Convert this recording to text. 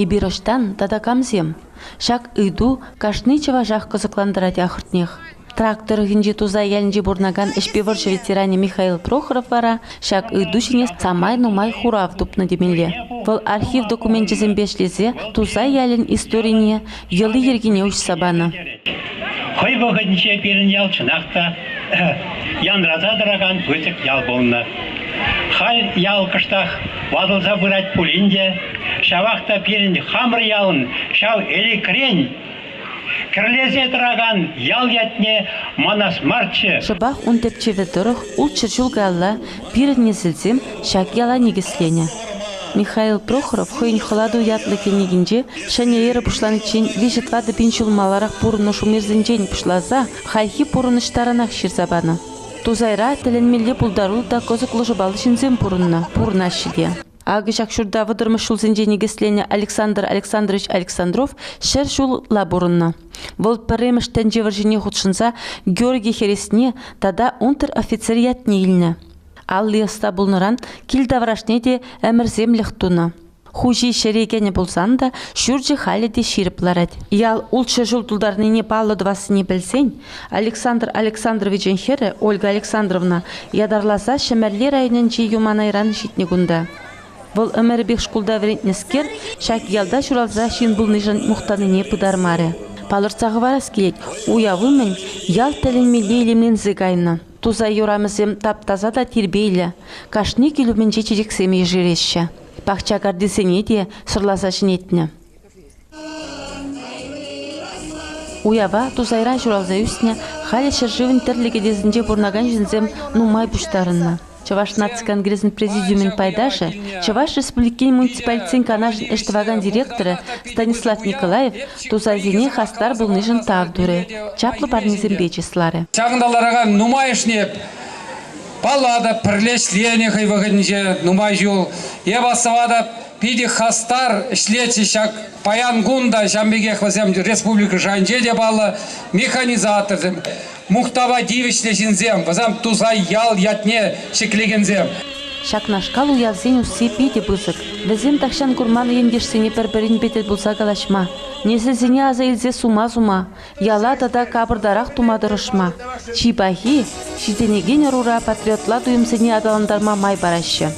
Эпир ӑҫтан тата камсем? Ҫак ыйту кашни чӑвашах кӑсӑклантарать ахӑртнех. Трак тӑрӑхӗнчи Тусай ялӗнче пурӑнакан ӗҫпе вӑрҫӑ ветеранӗ Михаил Прохоров вара ҫак ыйту ҫине самай нумай хурав тупнӑ темелле. Вӑл архив докуменчӗсемпе ӗҫлесе Тусай ялӗн историне, йӑли-йӗркине уҫса панӑ. Хӑй вӑхӑтӗнче пирӗн ял чӑнах та янраса тӑракан пысӑк ял пулнӑ. Халь ял кӑштах ватӑлса пырать пулин те, ҫавах та пирӗн хамӑр ялӑн ҫав ӗлӗкрен кӗрлесе тӑракан ял ятне манас марччӗ. Шӑпах ун тӗпчевӗ тӑрӑх ултҫӗр ҫул каялла пирӗн несӗлсем ҫак яла никӗсленӗ. Михаил Прохоров хӑйӗн «Хӑлату» ятлӑ кӗнекинче ҫӗнӗ эра пуҫланиччен виҫӗ-тӑватӑ пин ҫул маларах пурӑннӑ шумерсенчен пуҫласа хальхи пурӑнӑҫ таранах ҫырса панӑ. Тусайра тӗлӗнмелле пултаруллӑ та кӑсӑклӑ шӑпаллӑ ҫынсем пурӑннӑ, пурӑнаҫҫӗ те. Акӑ ҫак ҫурта вӑтӑрмӗш ҫулсенче никӗсленӗ Александр Александрович Александров 100 ҫул ытла пурӑннӑ. Вӑл пӗрремӗш тӗнче вӑрҫине хутшӑнса Георгий хӗресне тата унтер-офицер ятне илнӗ. Алли ӑста пулнӑран кил таврашне те ӗмӗрсемлӗх тунӑ. Хуҫи ҫӗре кӗнӗ пулсан та ҫурчӗ халӗ те ҫирӗп ларать. Ял ултҫӗр ҫул тултарнине паллӑ тӑвассине пӗлсен Александр Александровичӑн хӗрӗ Ольга Александровна ятарласа Ҫӗмӗрле районӗнчи Юманайран ҫитнӗ кунта. Вӑл ӗмӗрӗпех шкулта вӗрентнӗскер ҫак ялта ҫуралса ҫын пулнишӗн мухтанине пытармарӗ. Палӑртса хӑварас килет, уяв умӗн ял тӗлӗнмелле илемленсе кайнӑ. Тусай урамӗсем тап-таса та тирпейлӗ, кашни кил умӗнче чечексем ешереҫҫӗ. Пахча картисене те сӑрласа ҫӗнетнӗ. Уява Тусайра ҫуралса ӳснӗ, халӗ ҫӗршывӑн тӗрлӗ кӗтесӗнче пурӑнакан ҫынсем нумай пуҫтарӑннӑ. Чӑваш наци конгресӗн президиумӗн пайташӗ, Чӑваш Республикин муниципалитетсен канашӗн ӗҫ тӑвакан директорӗ Станислав Николаев Тусайсене хастар пулнишӗн тав турӗ, чаплӑ парнесемпе чысларӗ. Ҫакӑнта ларакан нумайӑшне паллатӑп, пӗрле ӗҫленӗ хӑй вӑхӑтӗнче нумай ҫул. Эп астӑватӑп, питӗ хастар ӗҫлетчӗҫ ҫак паян кун та ҫавӑн пекех вӗсем республика шайӗнче те паллӑ механизаторсем, мухтава тивӗҫлӗ ҫынсем, вӗсем Тусай ял ятне ҫӗклекенсем. Ҫакнашкал уявсен усси питӗ пысӑк. Вӗсем тахҫан курман ентешсене пӗр-пӗринпе тӗл пулса калаҫма, несӗлсене аса илсе сума сума, яла тата капӑртарах тума тӑрӑшма, чи пахи, ҫитӗнекен ӑрура патриотла туйӑмсене аталантарма май параҫҫӗ.